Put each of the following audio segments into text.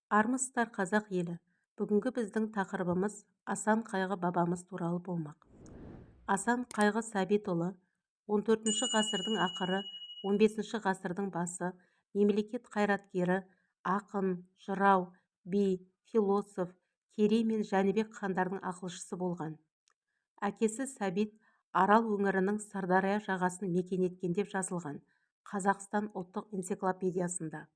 Армысыздар, қазақ елі! Бүгінгі біздің тақырыбымыз Асан қайғы бабамыз туралы болмақ. Асан қайғы Сәбитұлы 14-ші ғасырдың ақыры, 15-ші ғасырдың басы мемлекет қайраткері, ақын, жырау, би, философ, Керей мен Жәнібек хандардың ақылшысы болған. Әкесі Сәбит Арал өңірінің Сырдария жағасын мекен еткен деп жазылған Қазақстан ұлттық энциклопедиясында.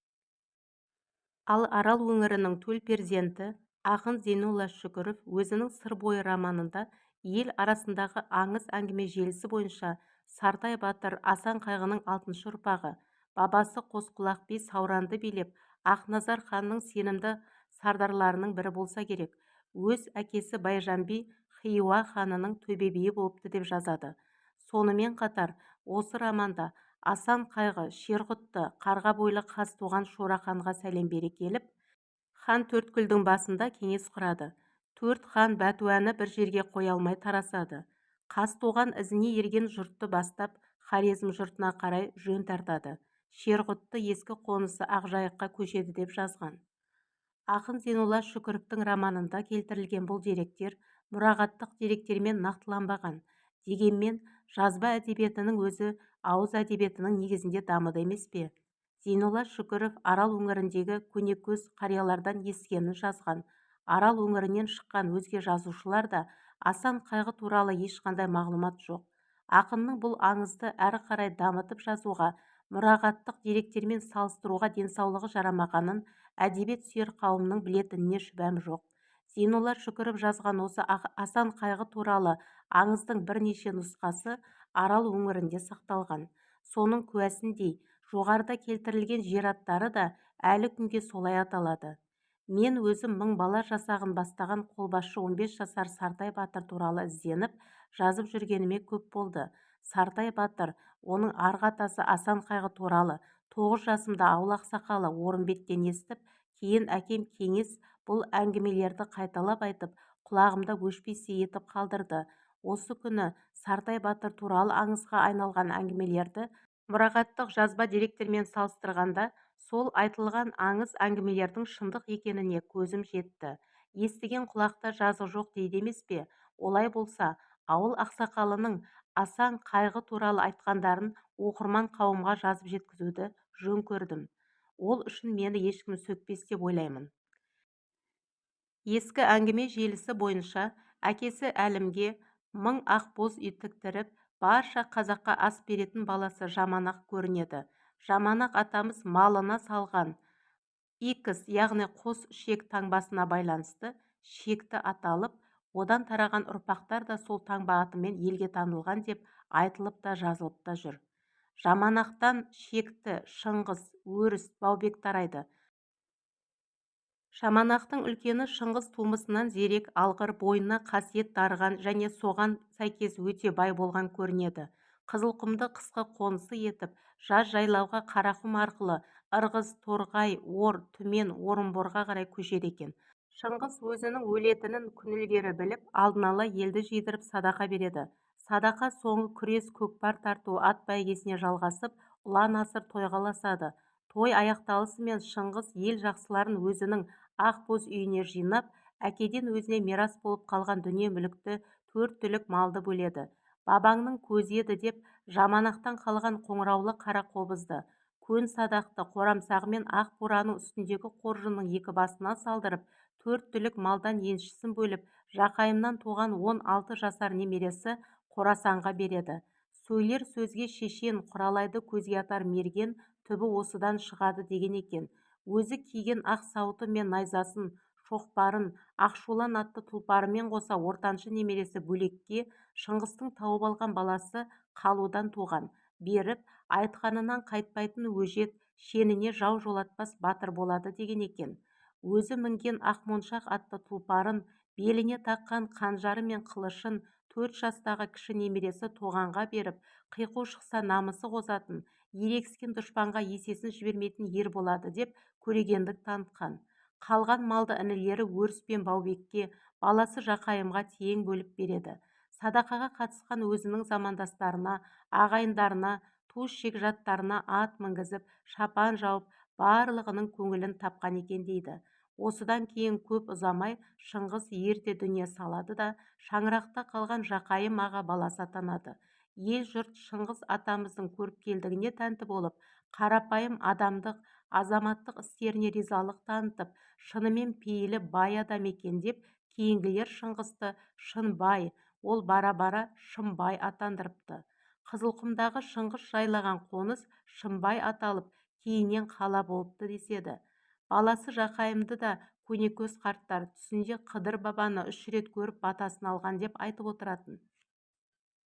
Ал Арал өңірінің төл перзенті, ақын Зейнолла Шүкіров өзінің «Сыр бойы» романында ел арасындағы аңыз әңгіме желісі бойынша Сартай батыр Асан қайғының алтыншы ұрпағы, бабасы Қосқұлақ би Сауранды билеп, Ақназар ханның сенімді сардарларының бірі болса керек, өз әкесі Байжан би Хиуа ханының төбе биі болыпты деп жазады. Сонымен қатар осы романда Асан қайғы Шерғұтты қарға бойлы Қазтуған Шораханға сәлем бере келіп, Хан Төрткүлдің басында кеңес құрады. Төрт хан бәтуаны бір жерге қоя алмай тарасады. Қазтуған ізіне ерген жұртты бастап, Хорезм жұртына қарай жөн тартады. Шерғұтты ескі қонысы Ақжайыққа көшеді деп жазған. Ақын Зейнолла Шүкіровтің романында келтірілген бұл деректер мұрағаттық деректермен нақтыланбаған. Дегенмен жазба әдебиетінің өзі ауыз әдебиетінің негізінде дамыды емес пе? Зейнолла Шүкіров Арал өңіріндегі көнекөз қариялардан естігенін жазған. Арал өңірінен шыққан өзге жазушылар да Асан қайғы туралы ешқандай мағлұмат жоқ. Ақынның бұл аңызды әрі қарай дамытып жазуға, мұрағаттық деректермен салыстыруға денсаулығы жарамағанын әдебиет сүйер қауымның білетініне шүбәм жоқ. Зейнолла Шүкіров жазған осы Асан қайғы туралы аңыздың бірнеше нұсқасы Арал өңірінде сақталған. Соның куәсіндей жоғарыда келтірілген жер аттары да әлі күнге солай аталады. Мен өзім мың бала жасағын бастаған қолбасшы 15 жасар Сартай батыр туралы ізденіп, жазып жүргеніме көп болды. Сартай батыр, оның арғы атасы Асан қайғы туралы 9 жасымда ауыл ақсақалы Орынбеттен естіп, кейін әкем Кеңес бұл әңгімелерді қайталап айтып, құлағымда өшпестей етіп қалдырды. Осы күні Сартай батыр туралы аңызға айналған әңгімелерді мұрағаттық жазба деректермен салыстырғанда, сол айтылған аңыз әңгімелердің шындық екеніне көзім жетті. Естіген құлақта жазық жоқ дейді емес пе? Олай болса, ауыл ақсақалының Асан қайғы туралы айтқандарын оқырман қауымға жазып жеткізуді жөн көрдім. Ол үшін мені ешкім сөкпес деп ойлаймын. Ескі әңгіме желісі бойынша әкесі Әлімге мың ақ боз үй тіктіріп, барша қазаққа ас беретін баласы Жаманақ көрінеді. Жаманақ атамыз малына салған Х, яғни қос шек таңбасына байланысты Шекті аталып, одан тараған ұрпақтар да сол таңба атымен елге танылған деп айтылып та, жазылып та жүр. Жаманақтан Шекті, Шыңғыс, Өріс, Баубек тарайды. Жаманақтың үлкені Шыңғыс тумысынан зерек, алғыр, бойына қасиет дарыған және соған сәйкес өте бай болған көрінеді. Қызылқұмды қысқы қонысы етіп, жаз жайлауға Қарақұм арқылы Ырғыз, Торғай, Ор, Түмен, Орынборға қарай көшеді екен. Шыңғыс өзінің өлетінін күн ілгері біліп, алдын ала елді жидырып садақа береді. Садақа соңы күрес, көкпар тарту, ат бәйгесіне жалғасып, ұлан асыр тойға ұласады. Той аяқталысымен Шыңғыс ел жақсыларын өзінің ақ боз үйіне жинап, әкеден өзіне мирас болып қалған дүние-мүлікті, төрт түлік малды бөледі. Бабаңның көзі еді деп Жаманақтан қалған қоңыраулы қара қобызды, көн садақты қорамсағымен ақ бураның үстіндегі қоржынның екі басына салдырып, төрт түлік малдан еншісін бөліп, Жақайымнан туған 16 жасар немересі Қорасанға береді. Сөйлер сөзге шешен, құралайды көзге атар мерген түбі осыдан шығады деген екен. Өзі киген ақ сауыты мен найзасын, шоқпарын, Ақшулан атты тұлпарымен қоса ортаншы немересі Бөлекке, Шыңғыстың тауып алған баласы Қалудан туған, беріп, айтқанынан қайтпайтын өжет, шеніне жау жолатпас батыр болады деген екен. Өзі мінген Ақмоншақ атты тұлпарын, беліне таққан қанжары мен қылышын 4 жастағы кіші немересі Тоғанға беріп, қиқу шықса намысы қозатын, ерегіскен дұшпанға есесін жібермейтін ер болады деп көрегендік танытқан. Қалған малды інілері Өріс пен Баубекке, баласы Жақайымға тең бөліп береді. Садақаға қатысқан өзінің замандастарына, ағайындарына, туыс жекжаттарына ат мінгізіп, шапан жауып, барлығының көңілін тапқан екен дейді. Осыдан кейін көп ұзамай Шыңғыс ерте дүние салады да, шаңырақта қалған Жақайым аға баласы атанады. Ел-жұрт Шыңғыс атамыздың көріпкелдігіне тәнті болып, қарапайым адамдық, азаматтық істеріне ризалық танытып, шынымен пейілі бай адам екен деп кейінгілер Шыңғысты Шынбай, ол бара-бара Шымбай атандырыпты. Қызылқұмдағы Шыңғыс жайлаған қоныс Шымбай аталып, кейіннен қала болыпты деседі. Баласы Жақайымды да көнекөз қарттар түсінде Қыдыр бабаны 3 рет көріп батасын алған деп айтып отыратын.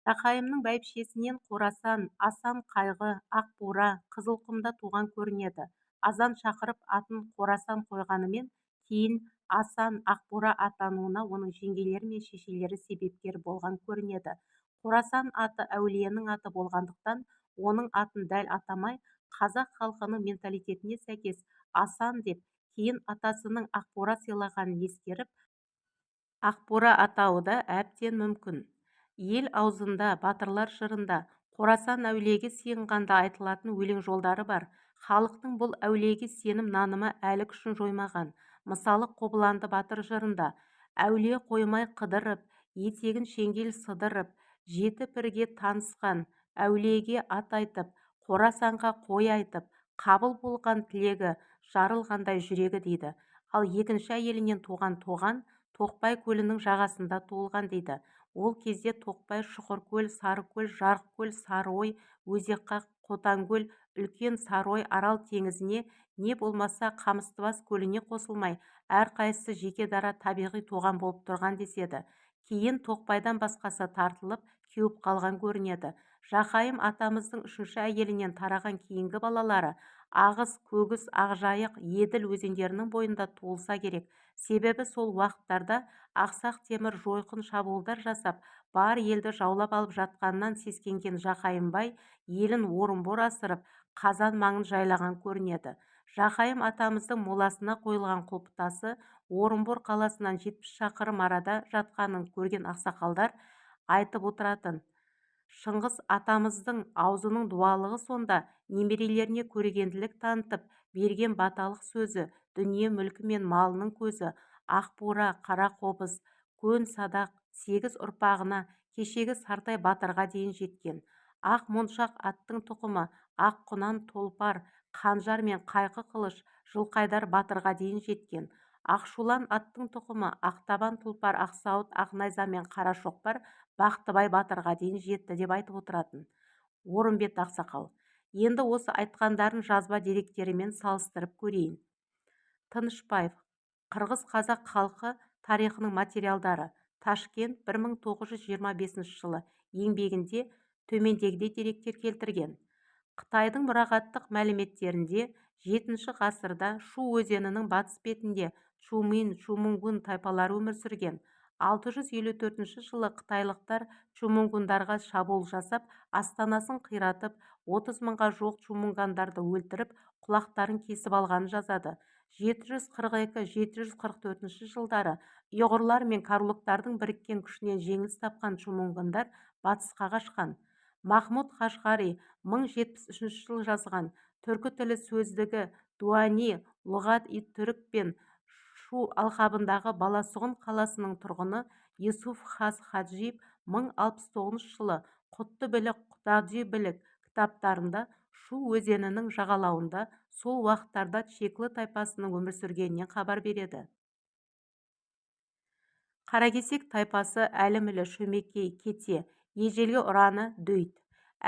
Жақайымның бәйбішесінен Қорасан, Асан қайғы, Ақбура, Қызылқұмда туған көрінеді. Азан шақырып атын Қорасан қойғанымен, кейін Асан, Ақбура атануына оның жеңгелері мен шешелері себепкер болған көрінеді. Қорасан аты әулиенің аты болғандықтан, оның атын дәл атамай, қазақ халқының менталитетіне сәйкес Асан деп, кейін атасының Ақбура сыйлағанын ескеріп, Ақбура атауы да әбден мүмкін. Ел аузында, батырлар жырында Қорасан әулиеге сыйынғанда айтылатын өлең жолдары бар. Халықтың бұл әулиеге сенім нанымы әлі күшін жоймаған. Мысалы, Қобыланды батыр жырында әулие қоймай қыдырып, етегін шеңгел сыдырып, жеті пірге танысқан, әулиеге ат айтып, Қорасанға қой айтып, қабыл болған тілегі, жарылғандай жүрегі дейді. Ал екінші әйелінен туған Тоған Тоқбай көлінің жағасында туылған дейді. Ол кезде Тоқбай, Шұқыркөл, Сарыкөл, Жарықкөл, Сарыой, Өзекқақ, Қотанкөл, Үлкен Сарыой Арал теңізіне не болмаса Қамыстыбас көліне қосылмай, әрқайсысы жеке дара табиғи тоған болып тұрған деседі. Кейін Тоқбайдан басқасы тартылып, кеуіп қалған көрінеді. Жақайым атамыздың үшінші әйелінен тараған кейінгі балалары Ағыс, Көгіс, Ақжайық, Еділ өзендерінің бойында туылса керек. Себебі сол уақыттарда Ақсақ Темір жойқын шабуылдар жасап, бар елді жаулап алып жатқанынан сескенген Жақайым бай елін Орынбор асырып, Қазан маңын жайлаған көрінеді. Жақайым атамыздың моласына қойылған құлпытасы Орынбор қаласынан 70 шақырым арада жатқанын көрген ақсақалдар айтып отыратын. Шыңғыс атамыздың аузының дуалығы сонда немерелеріне көрегенділік танытып, берген баталық сөзі, дүние мүлкі мен малының көзі, Ақбура, Қарақобыз, Көн садақ, 8 ұрпағына, кешегі Сартай батырға дейін жеткен. Ақ моншақ аттың тұқымы, ақ құнан толпар, қанжар мен қайқы қылыш Жылқайдар батырға дейін жеткен. Ақшулан аттың тұқымы, ақтабан тұлпар, ақсауыт, ақ найза мен қара шоқпар Бақтыбай батырға дейін жетті деп айтып отыратын. Орынбет ақсақал. Енді осы айтқандарын жазба деректерімен салыстырып көрейін. Тынышбаев, Қырғыз-қазақ халқы тарихының материалдары, Ташкент 1925 жылы еңбегінде төмендегідей деректер келтірген. Қытайдың мұрағаттық мәліметтерінде 7 ғасырда Шу өзенінің батыс бетінде Чумин, Чумунгун тайпалары өмір сүрген. 654 жылы қытайлықтар чумунгундарға шабуыл жасап, астанасын қиратып, 30 мыңға жуық чумунгандарды өлтіріп, құлақтарын кесіп алғанын жазады. 742-744 жылдары ұйғырлар мен карлуктардың біріккен күшінен жеңіліс тапқан чумунгундар батысқа қашқан. Махмуд Қашғари 1073 жылы жазған түркі тілі сөздігі Дуани лұғат-и-түрік пен Шу алқабындағы Баласұғын қаласының тұрғыны Юсуф Хас Хаджиб 1069 жылы Құтты білік, Құтадү білік кітаптарында Шу өзенінің жағалауында сол уақыттарда Чеклы тайпасының өмір сүргенінен хабар береді. Қаракесек тайпасы әлімілі Шөмекей кете, ежелгі ұраны дөйт.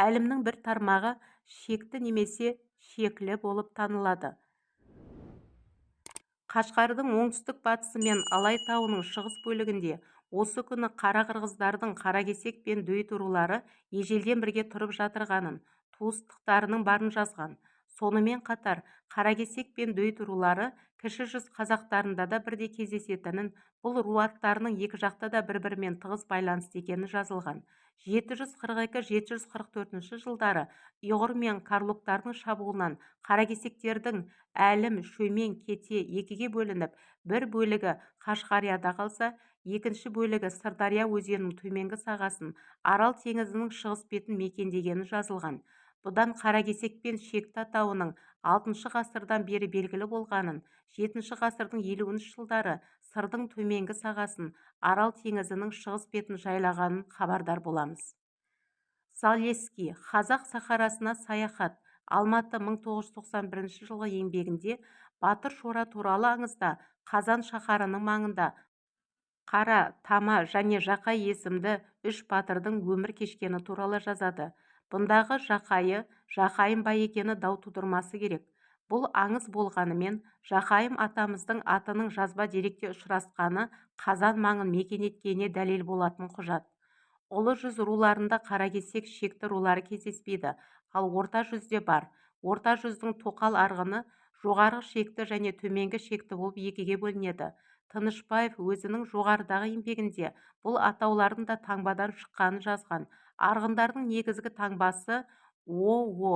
Әлімнің бір тармағы шекті немесе шеклі болып танылады. Қашқардың оңтүстік батысы мен Алай тауының шығыс бөлігінде осы күні қара қырғыздардың Қаракесек пен дөйт рулары ежелден бірге тұрып жатырғанын, туыстықтарының барын жазған. Сонымен қатар Қаракесек пен дөйт рулары кіші жүз қазақтарында да бірдей кездесетінін, бұл ру аттарының екі жақта да бір-бірімен тығыз байланысты екені жазылған. 742-744 жылдары ұйғыр мен карлуктардың шабуылынан қаракесектердің әлім, шөмен, кете екіге бөлініп, бір бөлігі Қашғарияда қалса, екінші бөлігі Сырдария өзенінің төменгі сағасын, Арал теңізінің шығыс бетін мекендегені жазылған. Бұдан Қаракесек пен Шекті атауының алтыншы ғасырдан бері белгілі болғанын, жетінші ғасырдың 50-ші жылдары Сырдың төменгі сағасын, Арал теңізінің шығыс бетін жайлағанын хабардар боламыз. Залесский «Қазақ сахарасына саяхат. Алматы, 1991 жылғы» еңбегінде Батыр Шора туралы аңызда Қазан шаһарының маңында Қара, Тама және Жақай есімді үш батырдың өмір кешкені туралы жазады. Бұндағы Жақайы Жақайым бай екені дау тудырмасы керек. Бұл аңыз болғанымен, Жақайым атамыздың атының жазба деректе ұшырасқаны Қазан маңын мекен еткеніне дәлел болатын құжат. Ұлы жүз руларында Қаракесек, Шекті рулары кездеспейді, ал Орта жүзде бар. Орта жүздің тоқал арғыны жоғарғы шекті және төменгі шекті болып екіге бөлінеді. Тынышбаев өзінің жоғарыдағы еңбегінде бұл атаулардың да таңбадан шыққанын жазған. Арғындардың негізгі таңбасы о-о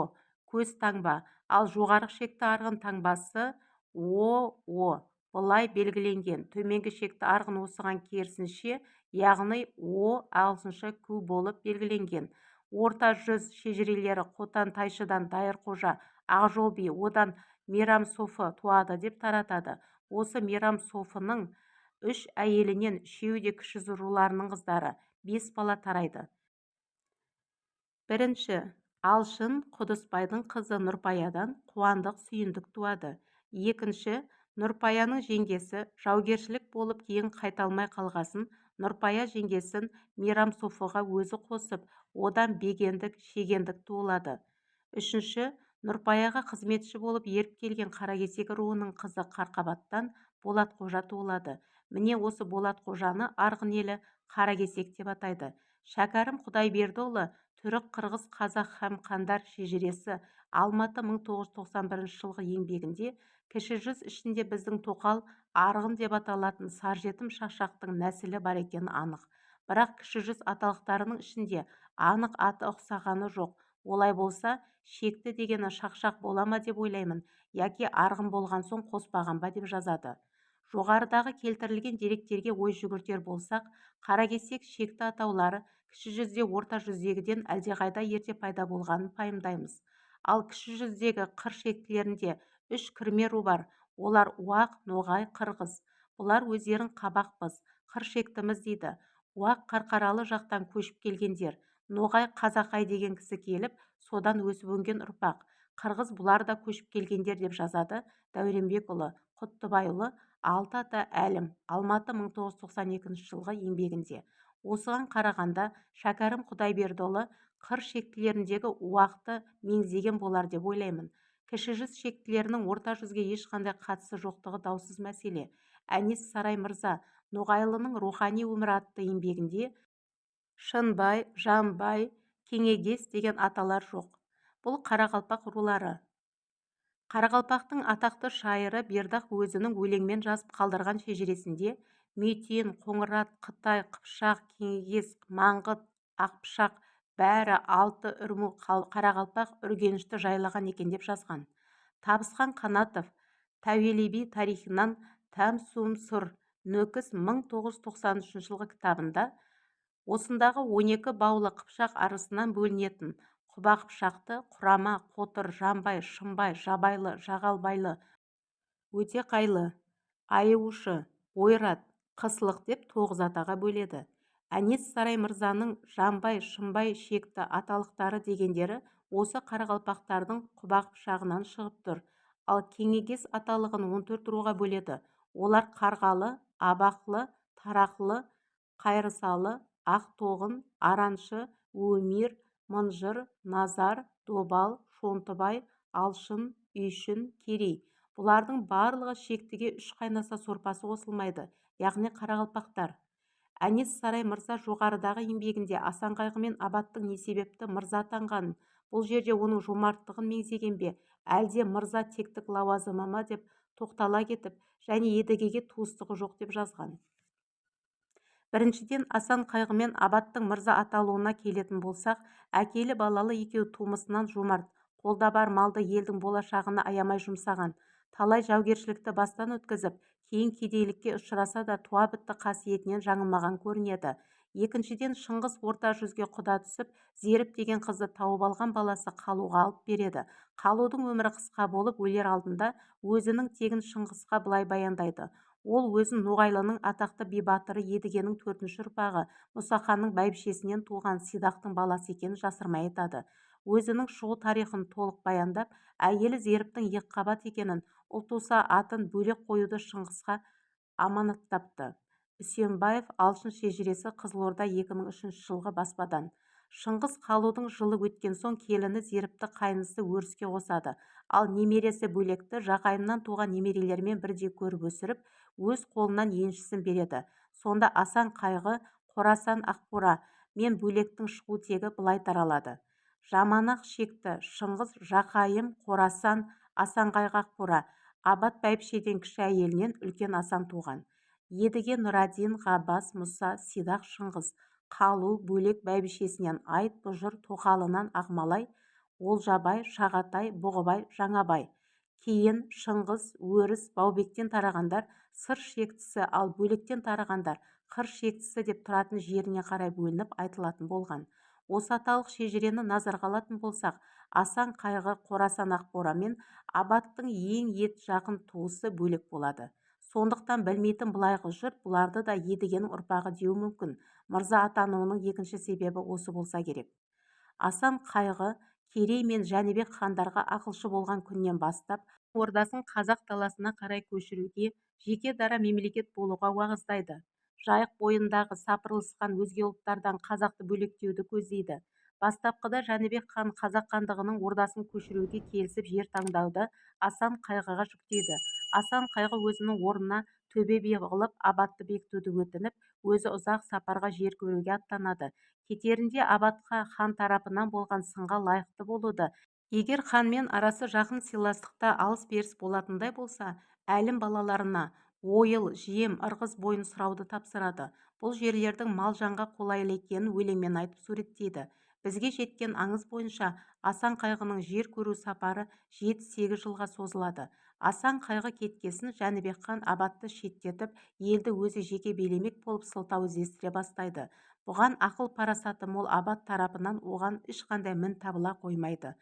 көз таңба, ал жоғарғы шекті арғын таңбасы о-о былай белгіленген, төменгі шекті арғын осыған керісінше, яғни о ағылшынша q болып белгіленген. Орта жүз шежірелері Қотан тайшыдан Дайырқожа, Ақжол би, одан Мейрам софы туады деп таратады. Осы Мейрам софының үш әйелінен, үшеуі де кіші жүз руларының қыздары, бес бала тарайды. Бірінші, Алшын Құдысбайдың қызы Нұрпаядан Қуандық, Сүйіндік туады. Екінші, Нұрпаяның жеңгесі жаугершілік болып кейін қайта алмай қалғасын, Нұрпая жеңгесін Мейрам софыға өзі қосып, одан Бегендік, Шегендік туылады. Үшінші, Нұрпаяға қызметші болып еріп келген Қаракесек руының қызы Қарқабаттан Болатқожа туылады. Міне, осы Болатқожаны арғын елі Қаракесек деп атайды. Шәкәрім Құдайбердіұлы «Түрік, қырғыз, қазақ һәм қандар шежіресі. Алматы, 1991 жылғы» еңбегінде Кіші жүз ішінде біздің тоқал арғын деп аталатын Саржетім шақшақтың нәсілі бар екені анық. Бірақ Кіші жүз аталықтарының ішінде анық аты ұқсағаны жоқ. Олай болса, шекті дегені шақшақ бола ма деп ойлаймын, яки арғын болған соң қоспаған ба деп жазады. Жоғарыдағы келтірілген деректерге ой жүгіртер болсақ, Қаракесек, Шекті атаулары Кіші жүзде Орта жүздегіден әлдеқайда ерте пайда болғанын пайымдаймыз. Ал Кіші жүздегі қыр шектілерінде үш кірме ру бар. Олар: уақ, ноғай, қырғыз. Бұлар өздерін қабақпыз, қыр шектіміз дейді. Уақ Қарқаралы жақтан көшіп келгендер. Ноғай Қазақай деген кісі келіп, содан өсіп өнген ұрпақ. Қырғыз бұлар да көшіп келгендер деп жазады Дәуренбекұлы Құттыбайұлы «Алты ата әлім. Алматы, 1992 жылғы» еңбегінде. Осыған қарағанда, Шәкәрім Құдайбердіұлы қыр шектілеріндегі уақты меңзеген болар деп ойлаймын. Кіші жүз шектілерінің Орта жүзге ешқандай қатысы жоқтығы даусыз мәселе. Әнес Сарай мырза «Ноғайлының рухани өмірі» атты еңбегінде Шынбай, Жамбай, Кеңегес деген аталар жоқ. Бұл қарақалпақ рулары. Қарақалпақтың атақты шайыры Бердақ өзінің өлеңмен жазып қалдырған шежіресінде Мүйтен, Қоңырат, Қытай, Қыпшақ, Кеңегес, Маңғыт, Ақпышақ бәрі алты үрму қарақалпақ Үргенішті жайлаған екен деп жазған. Табысхан Қанатов «Тәуелі би тарихынан тәм сум сұр. Нөкіс, 1993 жылғы» кітабында осындағы 12 баулы Қыпшақ арысынан бөлінетін Құба Қыпшақты Құрама, Қотыр, Жамбай, Шымбай, Жабайлы, Жағалбайлы, Өтеқайлы, Айушы, Ойрат, Қысылық деп тоғыз атаға бөледі. Әнес Сарай мырзаның Жамбай, Шымбай, Шекті аталықтары дегендері осы қарақалпақтардың Құба Қыпшағынан шығып тұр. Ал Кеңегес аталығын 14 руға бөледі. Олар: Қарғалы, Абақлы, Тарақлы, Қайрысалы, Ақтоғын, Араншы, Өмир, Мынжыр, Назар, Добал, Шонтыбай, Алшын, Үйшін, Керей. Бұлардың барлығы шектіге үш қайнаса сорпасы қосылмайды, яғни қарақалпақтар. Әнес Сарай мырза жоғарыдағы еңбегінде Асан қайғы мен Абаттың не себепті мырза атанғанын, бұл жерде оның жомарттығын меңзеген бе, әлде мырза тектік лауазымы ма деп тоқтала кетіп және Едігеге туыстығы жоқ деп жазған. Біріншіден, Асан қайғы мен Абаттың мырза аталуына келетін болсақ, әкелі балалы екеуі тумысынан жомарт, қолда бар малды елдің болашағына аямай жұмсаған. Талай жаугершілікті бастан өткізіп, кейін кедейлікке ұшыраса да туа бітті қасиетінен жаңылмаған көрінеді. Екіншіден, Шыңғыс Орта жүзге құда түсіп, Зеріп деген қызды тауып алған баласы Қалуға алып береді. Қалудың өмірі қысқа болып, өлер алдында өзінің тегін Шыңғысқа былай баяндайды. Ол өзін Ноғайлының атақты би батыры Едігенің төртінші ұрпағы Мұсаханның бәйбішесінен туған Сидақтың баласы екенін жасырмай айтады. Өзінің шығу тарихын толық баяндап, әйелі Зеріптің екіқабат екенін, ұл туса атын Бөлек қоюды Шыңғысқа аманаттапты. Үсенбаев Алшын шежіресі, Қызылорда, 2003 жылғы баспадан. Шыңғыс Қалудың жылы өткен соң келіні Зеріпті қайнысы Өріске қосады. Ал немересі Бөлекті Жақайымнан туған немерелерімен бірдей көріп өсіріп, өз қолынан еншісін береді. Сонда Асан Қайғы, Қорасан Ақбура мен Бөлектің шығу тегі былай таралады. Жаманақ шекті Шыңғыс Жақайым Қорасан Асан Қайғы Ақбура Абат бәйбішеден кіші әйелінен үлкен Асан туған. Едіге, Нұрадин, Ғаббас, Мұса, Сидақ, Шыңғыс, Қалу, Бөлек бәйбішесінен Айт, Бұжыр, тоқалынан Ақмалай, Олжабай, Шағатай, Бұғыбай, Жаңабай. Кейін Шыңғыс, Өріс, Баубектен тарағандар Сыр шектісі, ал Бөлектен тарағандар Қыр шектісі деп тұратын жеріне қарай бөлініп айтылатын болған. Осы аталық шежірені назарға алатын болсақ, Асан Қайғы, Қорасан Ақбура мен Абаттың ең ет жақын туысы Бөлек болады. Сондықтан білмейтін былайғы жұрт бұларды да Едігенің ұрпағы деуі мүмкін. Мырза атануының екінші себебі осы болса керек. Асан Қайғы Керей мен Жәнібек хандарға ақылшы болған күннен бастап ордасын қазақ даласына қарай көшіруге, жеке дара мемлекет болуға уағыздайды. Жайық бойындағы сапырылысқан өзге ұлттардан қазақты бөлектеуді көздейді. Бастапқыда Жәнібек хан қазақ хандығының ордасын көшіруге келісіп, жер таңдауды Асан Қайғыға жүктейді. Асан Қайғы өзінің орнына төбе би қылып Абатты бекітуді өтініп, өзі ұзақ сапарға жер көруге аттанады. Кетерінде Абатқа хан тарапынан болған сынға лайықты болуды, егер ханмен арасы жақын сыйластықта алыс-беріс болатындай болса, әлім балаларына Ойыл, Жем, Ырғыз бойын сұрауды тапсырады. Бұл жерлердің мал-жанға қолайлы екенін өлеңмен айтып суреттейді. Бізге жеткен аңыз бойынша Асан Қайғының жер көру сапары 7-8 жылға созылады. Асан Қайғы кеткесін Жәнібек хан Абатты шеттетіп, елді өзі жеке билемек болып сылтау іздестіре бастайды. Бұған ақыл парасаты мол Абат тарапынан оған ешқандай мін табыла қоймайды.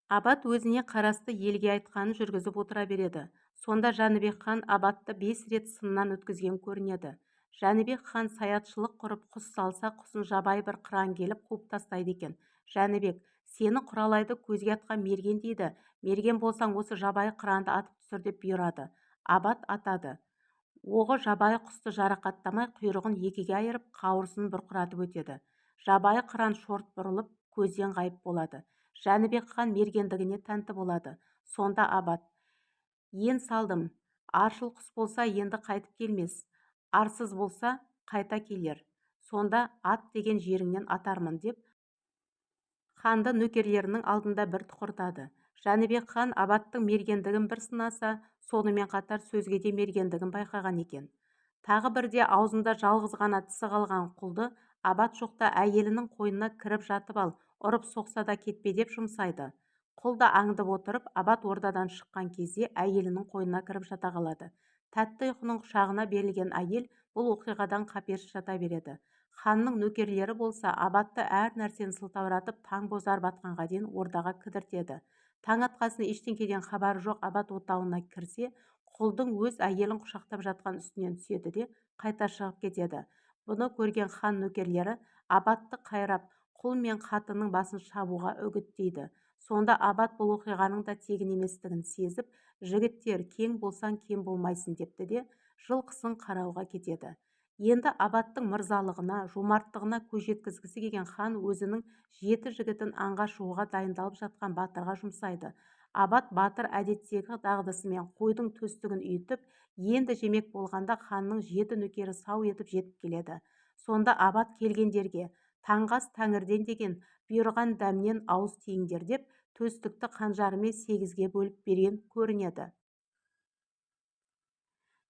Абат өзіне қарасты елге айтқанын жүргізіп отыра береді. Сонда Жәнібек хан Абатты 5 рет сыннан өткізген көрінеді. Жәнібек хан саятшылық құрып құс салса, құсын жабайы бір қыран келіп қуып тастайды екен. Жәнібек: "Сені құралайды көзге атқан мерген дейді. Мерген болсаң, осы жабайы қыранды атып түсір", – деп бұйырады. Абат атады. Оғы жабайы құсты жарақаттамай, құйрығын екіге айырып, қауырсынын бұрқыратып өтеді. Жабайы қыран шорт бұрылып, көзден ғайып болады. Жәнібек хан мергендігіне тәнті болады. Сонда Абат: "Ен салдым, аршыл құс болса, енді қайтып келмес, арсыз болса, қайта келер. Сонда ат деген жеріңнен атармын", – деп ханды нөкерлерінің алдында бір тұқыртады. Жәнібек хан Абаттың мергендігін бір сынаса, сонымен қатар сөзге де мергендігін байқаған екен. Тағы бірде аузында жалғыз ғана тісі қалған құлды Абат жоқта әйелінің қойнына кіріп жатып ал, ұрып соқса да кетпе деп жұмсайды. Құл да аңдып отырып, Абат ордадан шыққан кезде әйелінің қойнына кіріп жата қалады. Тәтті ұйқының құшағына берілген әйел бұл оқиғадан қаперсіз жата береді. Ханның нөкерлері болса, Абатты әр нәрсені сылтауратып, таң бозарып атқанға дейін ордаға кідіртеді. Таң атқасын ештеңеден хабары жоқ Абат отауына кірсе, құлдың өз әйелін құшақтап жатқан үстінен түседі де қайта шығып кетеді. Бұны көрген хан нөкерлері Абатты қайрап, құл мен қатынның басын шабуға үгіттейді. Сонда Абат бұл оқиғаның да тегін еместігін сезіп, "Жігіттер, кең болсаң кем болмайсың", – депті де, жылқысын қарауға кетеді. Енді Абаттың мырзалығына, жомарттығына көз жеткізгісі келген хан өзінің 7 жігітін аңға шығуға дайындалып жатқан батырға жұмсайды. Абат батыр әдеттегі дағдысымен қойдың төстігін үйітіп, енді жемек болғанда ханның 7 нөкері сау етіп жетіп келеді. Сонда Абат келгендерге: "Таңғы ас тәңірден деген, бұйырған дәмнен ауыз тиіңдер", – деп, төстікті қанжарымен 8-ге бөліп берген көрінеді.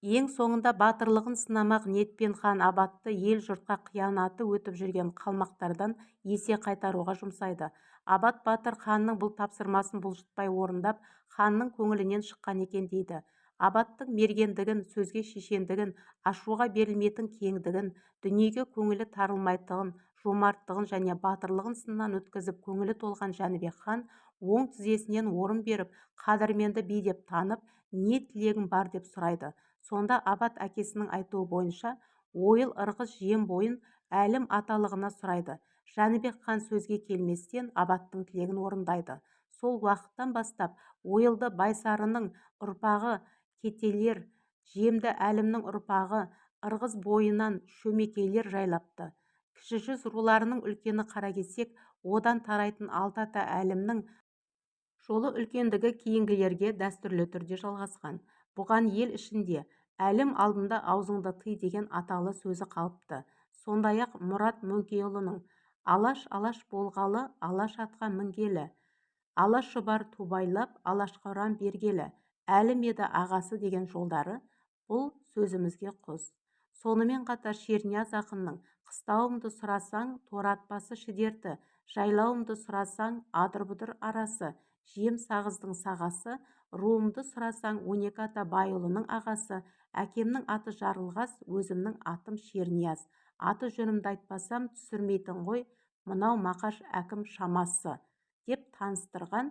Ең соңында батырлығын сынамақ ниетпен хан Абатты ел-жұртқа қиянаты өтіп жүрген қалмақтардан есе қайтаруға жұмсайды. Абат батыр ханның бұл тапсырмасын бұлжытпай орындап, ханның көңілінен шыққан екен дейді. Абаттың мергендігін, сөзге шешендігін, ашуға берілмейтін кеңдігін, дүниеге көңілі тарылмайтын жомарттығын және батырлығын сыннан өткізіп көңілі толған Жәнібек хан оң тізесінен орын беріп, қадірменді би деп танып, не тілегің бар деп сұрайды. Сонда Абат әкесінің айтуы бойынша Ойыл, Ырғыз, Жем бойын Әлім аталығына сұрайды. Жәнібек хан сөзге келместен Абаттың тілегін орындайды. Сол уақыттан бастап Ойылды Байсарының ұрпағы Кетелер, Жемді Әлімнің ұрпағы Ырғыз бойынан Шөмекейлер жайлапты. Кіші жүз руларының үлкені Қаракесек, одан тарайтын алты ата Әлімнің жолы үлкендігі кейінгілерге дәстүрлі түрде жалғасқан. Бұған ел ішінде «Әлім алдында аузыңды тый» деген аталы сөзі қалыпты. Сондай-ақ Мұрат Мөңкеұлының «Алаш алаш болғалы, алаш атқа мінгелі, ала шұбар тубайлап, алашқа ұран бергелі, Әлім еді ағасы» деген жолдары бұл сөзімізге құс. Сонымен қатар Шернияз ақынның «Қыстауымды сұрасаң, торы атбасы Шідерті, жайлауымды сұрасаң, адыр-бұдыр арасы, жем сағыздың сағасы, руымды сұрасаң, 12 ата Байұлының ағасы, әкемнің аты Жарылғас, өзімнің атым Шернияз, аты жөнімді айтпасам, түсірмейтін ғой мынау Мақаш әкім шамасы» деп таныстырған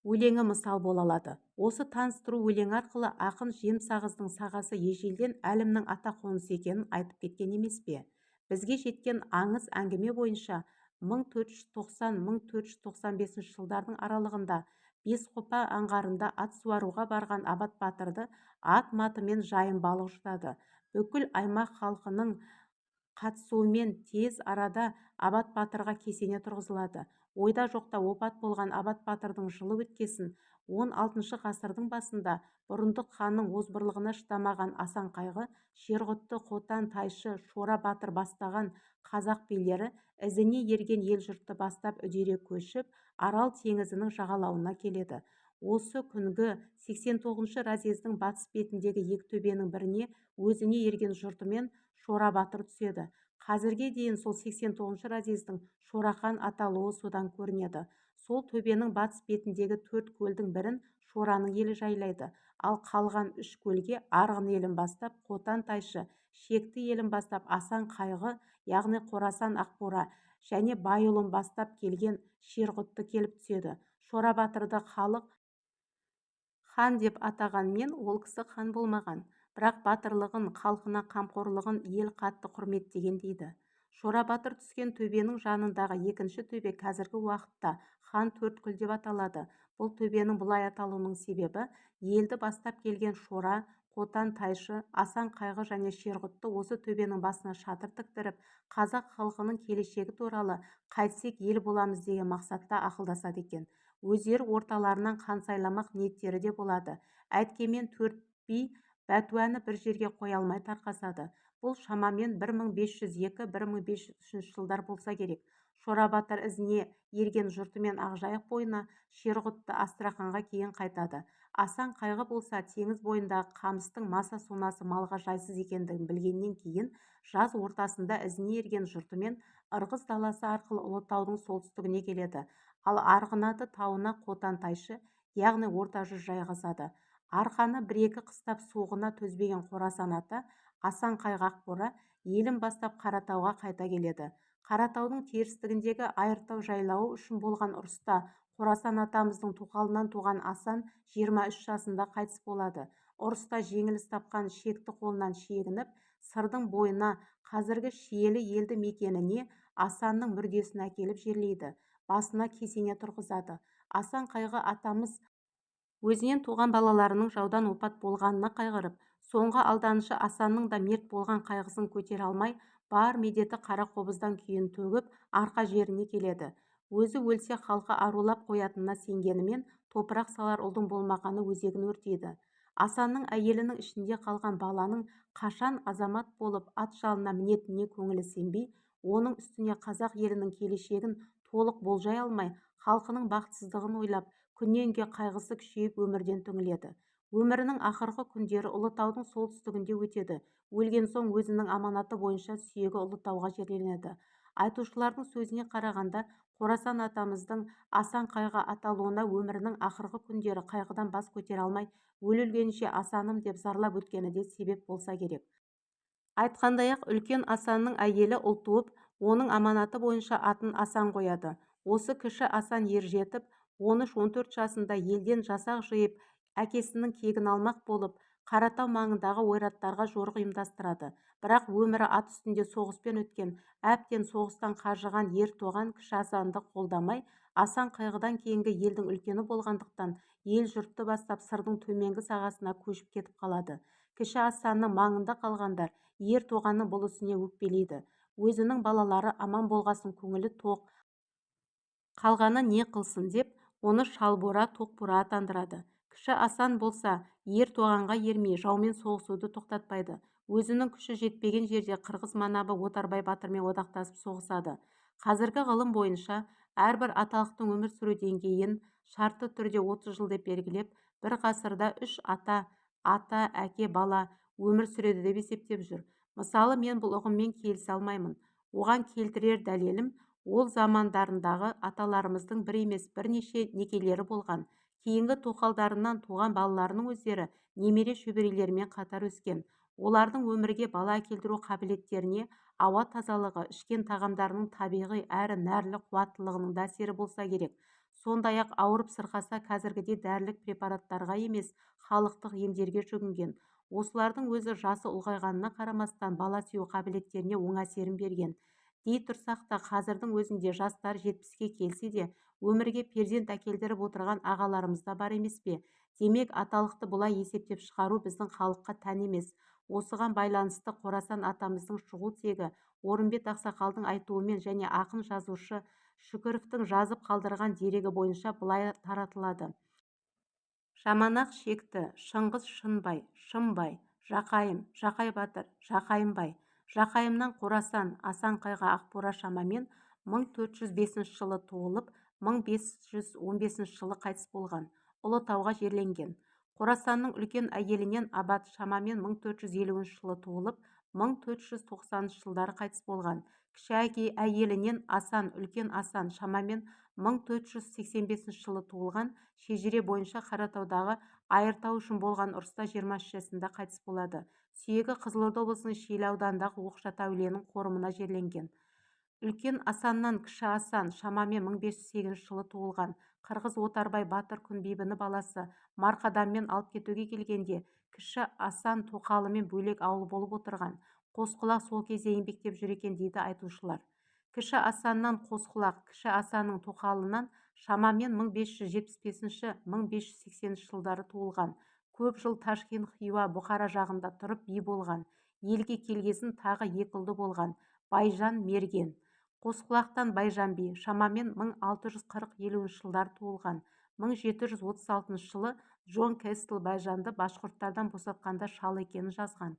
өлеңі мысал бола алады. Осы таныстыру өлеңі арқылы ақын жем сағыздың сағасы ежелден Әлімнің ата қонысы екенін айтып кеткен емес пе? Бізге жеткен аңыз әңгіме бойынша 1490-1495 жылдардың аралығында Бесқопа аңғарында ат суаруға барған Абат батырды ат матымен жайын балық жұтады. Бүкіл аймақ халқының қатысуымен тез арада Абат батырға кесене тұрғызылады. Ойда жоқта опат болған Абат батырдың жылы өткесін 16 ғасырдың басында Бұрындық ханның озбырлығына шыдамаған Асан Қайғы, Шерғұтты, Қотан тайшы, Шора батыр бастаған қазақ билері ізіне ерген ел-жұртты бастап үдере көшіп, Арал теңізінің жағалауына келеді. Осы күнгі 89 разъездің батыс бетіндегі екі төбенің біріне өзіне ерген жұртымен Шора батыр түседі. Қазірге дейін сол 89 разъездің Шорахан аталуы содан көрінеді. Сол төбенің батыс бетіндегі төрт көлдің бірін Шораның елі жайлайды. Ал қалған үш көлге Арғын елін бастап Қотан тайшы, Шекті елін бастап Асан Қайғы, яғни Қорасан Ақбура және Байұлын бастап келген Шерғұтты келіп түседі. Шора батырды халық хан деп атағанмен, ол кісі хан болмаған. Бірақ батырлығын, халқына қамқорлығын ел қатты құрметтеген дейді. Шора батыр түскен төбенің жанындағы екінші төбе қазіргі уақытта Хан Төрткүл деп аталады. Бұл төбенің бұлай аталуының себебі елді бастап келген Шора, Қотан тайшы, Асан Қайғы және Шерғұтты осы төбенің басына шатыр тіктіріп, қазақ халқының келешегі туралы қайтсек ел боламыз деген мақсатта ақылдасады екен. Өздері орталарынан хан сайламақ ниеттері де болады. Әйткенмен төрт би бәтуаны бір жерге қоя алмай тарқасады. Бұл шамамен 1502-1503 жылдар болса керек. Шора батыр ізіне ерген жұртымен Ақжайық бойына, Шерғұтты Астраханға кейін қайтады. Асан Қайғы болса, теңіз бойындағы қамыстың маса-сонасы малға жайсыз екендігін білгеннен кейін жаз ортасында ізіне ерген жұртымен Ырғыз даласы арқылы Ұлытаудың солтүстігіне келеді. Ал Арғынаты тауына Қотан тайшы, яғни Орта жүз жайғасады. Арқаны бір-екі қыстап суығына төзбеген Қорасан ата, Асан Қайғы Ақбура елін бастап Қаратауға қайта келеді. Қаратаудың терістігіндегі Айыртау жайлауы үшін болған ұрыста Қорасан атамыздың тоқалынан туған Асан 23 жасында қайтыс болады. Ұрыста жеңіліс тапқан Шекті қолынан шегініп, Сырдың бойына, қазіргі Шиелі елді мекеніне Асанның мүрдесін әкеліп жерлейді. Басына кесене тұрғызады. Асан Қайғы атамыз өзінен туған балаларының жаудан опат болғанына қайғырып, соңғы алданышы Асанның да мерт болған қайғысын көтере алмай, бар медеті қара қобыздан күйін төгіп, арқа жеріне келеді. Өзі өлсе халқы арулап қоятынына сенгенімен, топырақ салар ұлдың болмағаны өзегін өртейді. Асанның әйелінің ішінде қалған баланың қашан азамат болып ат жалына мінетініне көңілі сенбей, оның үстіне қазақ елінің келешегін толық болжай алмай, халқының бақытсыздығын ойлап, күннен-күнге қайғысы күшейіп өмірден түңіледі. Өмірінің ақырғы күндері Ұлытаудың солтүстігінде өтеді. Өлген соң өзінің аманаты бойынша сүйегі Ұлытауға жерленеді. Айтушылардың сөзіне қарағанда, Қорасан атамыздың Асан қайғы аталуына өмірінің ақырғы күндері қайғыдан бас көтере алмай, өле-өлгенше Асаным деп зарлап өткені де себеп болса керек. Айтқандай-ақ, үлкен Асанның әйелі ұл туып, оның аманаты бойынша атын Асан қояды. Осы кіші Асан ер жетіп, 13-14 жасында елден жасақ жиып, әкесінің кегін алмақ болып, Қаратау маңындағы ойраттарға жорық ұйымдастырады. Бірақ өмірі ат үстінде соғыспен өткен, әбден соғыстан қажыған Ер Тоған кіші Асанды қолдамай, Асан қайғыдан кейінгі елдің үлкені болғандықтан, ел-жұртты бастап Сырдың төменгі сағасына көшіп кетіп қалады. Кіші Асанның маңында қалғандар Ер Тоғанның бұл ісіне өкпелейді. Өзінің балалары аман болғасын көңілі тоқ, қалғаны не қылсын деп, оны Шалбура, Тоқбура атандырады. Кіші Асан болса, Ер Тоғанға ермей, жаумен соғысуды тоқтатпайды. Өзінің күші жетпеген жерде қырғыз манабы Отарбай батырмен одақтасып соғысады. Қазіргі ғылым бойынша әрбір аталықтың өмір сүру деңгейін шартты түрде 30 жыл деп белгілеп, бір ғасырда үш ата, ата, әке, бала өмір сүреді деп есептеп жүр. Мысалы, мен бұл ұғыммен келісе алмаймын. Оған келтірер дәлелім, ол замандарындағы аталарымыздың бір емес бірнеше некелері болған. Кейінгі тоқалдарынан туған балаларының өздері немере шөберелерімен қатар өскен. Олардың өмірге бала әкелдіру қабілеттеріне ауа тазалығы, ішкен тағамдарының табиғи әрі нәрлі қуаттылығының да әсері болса керек. Сондай-ақ ауырып сырқаса қазіргідей дәрілік препараттарға емес, халықтық емдерге жүгінген. Осылардың өзі жасы ұлғайғанына қарамастан бала сүю қабілеттеріне оң әсерін берген. Дей тұрсақ та, қазірдің өзінде жастар 70-ке келсе де, өмірге перзент әкелдіріп отырған ағаларымыз да бар емес пе? Демек, аталықты бұлай есептеп шығару біздің халыққа тән емес. Осыған байланысты Қорасан атамыздың шығу тегі Орынбет ақсақалдың айтуымен және ақын жазушы Шүкіровтің жазып қалдырған дерегі бойынша былай таратылады. Жаманақ шекті, Шыңғыс Шынбай, Шымбай, Жақайым, Жақай батыр, Жақайымбай. Жақайымнан Қорасан, Асан қайғы Ақбура шамамен 1405 жылы туылып, 1515 жылы қайтыс болған. Ұлытауға жерленген. Қорасанның үлкен әйелінен Абат шамамен 1450 жылы туылып, 1490 жылдары қайтыс болған. Кіші әйелінен Асан, үлкен Асан шамамен 1485 жылы туылған. Шежіре бойынша Қаратаудағы Айыртау үшін болған ұрыста 23 жасында қайтыс болады. Сүйегі Қызылорда облысының Шиелі ауданындағы Оқшата әулиенің қорымына жерленген. Үлкен Асаннан кіші Асан шамамен 1508 жылы туылған. Қырғыз Отарбай батыр Күнбибіні баласы Марқадаммен алып кетуге келгенде кіші Асан тоқалымен бөлек ауыл болып отырған. Қосқұлақ сол кезде еңбектеп жүр екен дейді айтушылар. Кіші Асаннан Қосқұлақ, кіші Асанның тоқалынан шамамен 1575-1580 жылдары туылған. Көп жыл Ташкент, Хиуа, Бұхара жағында тұрып би болған. Елге келгесін тағы екі ұлды болған. Байжан мерген. Қосқұлақтан Байжан би шамамен 1640-50 жылдары туылған. 1736 жылы Джон Кэстл Байжанды башқұрттардан босатқанда шал екенін жазған.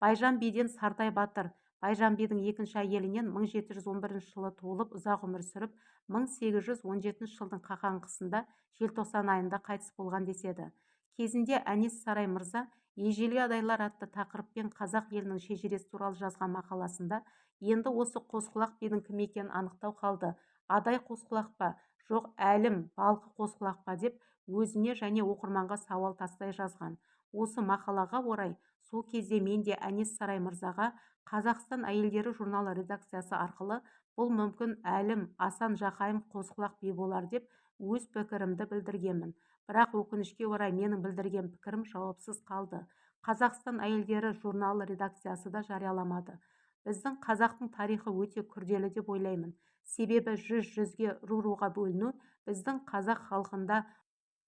Байжан биден Сартай батыр, Байжан бидің екінші әйелінен 1711 жылы туылып, ұзақ өмір сүріп, 1817 жылдың қақаң қысында желтоқсан айында қайтыс болған деседі. Кезінде Әнес Сарай мырза «Ежелгі адайлар» атты тақырыппен қазақ елінің шежіресі туралы жазған мақаласында енді осы Қосқұлақ бидің кім екенін анықтау қалды. Адай Қосқұлақ па, жоқ Әлім Балқы Қосқұлақ па деп өзіне және оқырманға сауал тастай жазған. Осы мақалаға орай сол кезде мен де Әнес Сарай мырзаға Қазақстан әйелдері журналы редакциясы арқылы бұл мүмкін Әлім Асан Жақайым Қосқұлақ би болар деп өз пікірімді білдіргенмін. Бірақ өкінішке орай менің білдірген пікірім жауапсыз қалды. Қазақстан әйелдері журналы редакциясы да жарияламады. Біздің қазақтың тарихы өте күрделі деп ойлаймын. Себебі жүз-жүзге, ру-руға бөліну біздің қазақ халқында,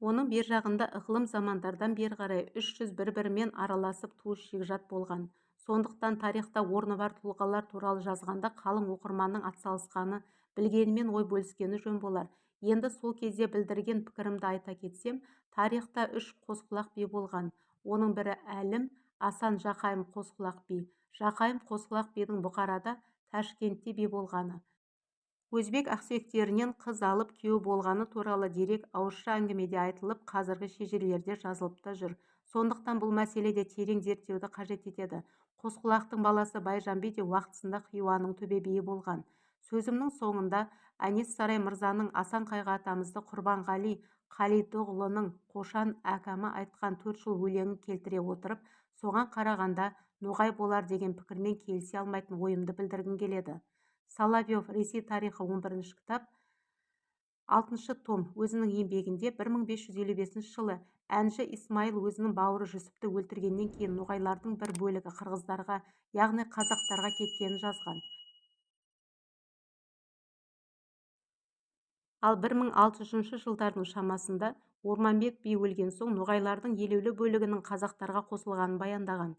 оның бер жағында ықылым замандардан бері қарай 300 бір-бірімен араласып туыс шекжат болған. Сондықтан тарихта орны бар тұлғалар туралы жазғанда қалың оқырманның атсалысқаны, білгенімен ой бөліскені жөн болар. Енді сол кезде білдірген пікірімді айта кетсем, тарихта үш Қосқұлақ би болған. Оның бірі Әлім, Асан Жақайым Қосқұлақ би. Жақайым Қосқұлақ бидің Бұқарада, Ташкентте би болғаны, өзбек ақсүйектерінен қыз алып күйеу болғаны туралы дерек ауызша әңгімеде айтылып, қазіргі шежірелерде жазылып та жүр. Сондықтан бұл мәселе де терең зерттеуді қажет етеді. Қосқұлақтың баласы Байжан би де уақытысында Хиуаның төбе биі болған. Сөзімнің соңында Әнес Сарай мырзаның Асан қайғы атамызды Құрбанғали Қалидұғлының Қошан әкәма айтқан төрт жол өлеңін келтіре отырып, соған қарағанда ноғай болар деген пікірмен келісе алмайтын ойымды білдіргім келеді. Соловьев «Ресей тарихы», 11-ші кітап, 6-шы том өзінің еңбегінде 1555 жылы Әнжі Исмайыл өзінің бауыры Жүсіпті өлтіргеннен кейін ноғайлардың бір бөлігі қырғыздарға, яғни қазақтарға кеткенін жазған. Ал 1600-шы жылдардың шамасында Орманбет би өлген соң ноғайлардың елеулі бөлігінің қазақтарға қосылғанын баяндаған.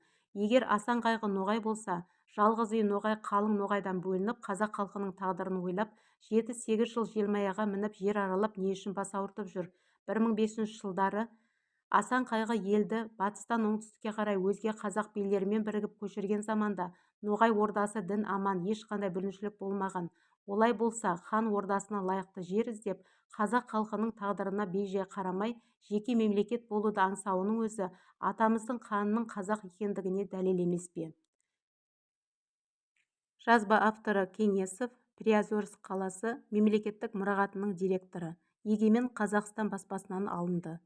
Егер Асан қайғы ноғай болса, жалғыз үй ноғай қалың ноғайдан бөлініп, қазақ халқының тағдырын ойлап, 7-8 жыл желмаяға мініп жер аралап не үшін бас ауыртып жүр? 1500 жылдары Асан қайғы елді батыстан оңтүстікке қарай өзге қазақ билерімен бірігіп көшірген заманда Ноғай ордасы дін аман, ешқандай бүліншілік болмаған. Олай болса, хан ордасына лайықты жер іздеп, қазақ халқының тағдырына бей-жай қарамай, жеке мемлекет болуды аңсауының өзі атамыздың қанының қазақ екендігіне дәлел емес пе? Жазба авторы Кеңесов, Приозерск қаласы мемлекеттік мұрағатының директоры. Егемен Қазақстан баспасынан алынды.